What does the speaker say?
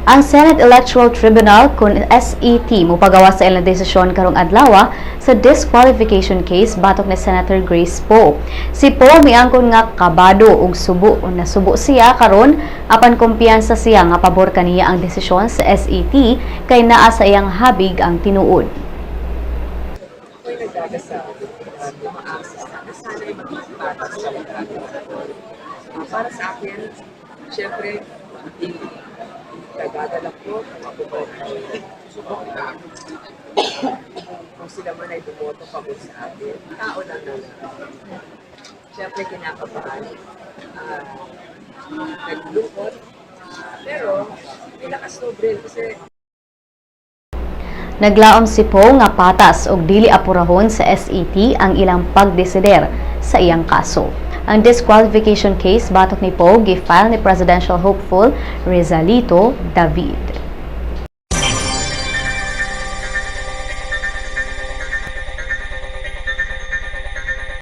Ang Senate Electoral Tribunal kun SET mopagawas sa ilang desisyon karong adlaw sa disqualification case batok ni Senator Grace Poe. Si Poe miangkon nga kabado ug subo o nasubo siya karon, apan kumpiyansa siya nga pabor kaniya ang desisyon sa SET kay naa sa iyang habig ang tinuod. Ako'y nagdadasal at umaasa na sana'y maging patas talaga. Para sa akin, siyempre, ikagagalak ko kung ako man ay kung sila man ay bumoto pabor sa akin, tao lang naman. Siyempre, kinakabahan, naglungkot, pero may lakas loob rin kasi Naglaom si Poe nga patas og dili apurahon sa SET ang ilang pagdesider sa iyang kaso. Ang disqualification case batok ni Poe gi-file ni presidential hopeful Rizalito David.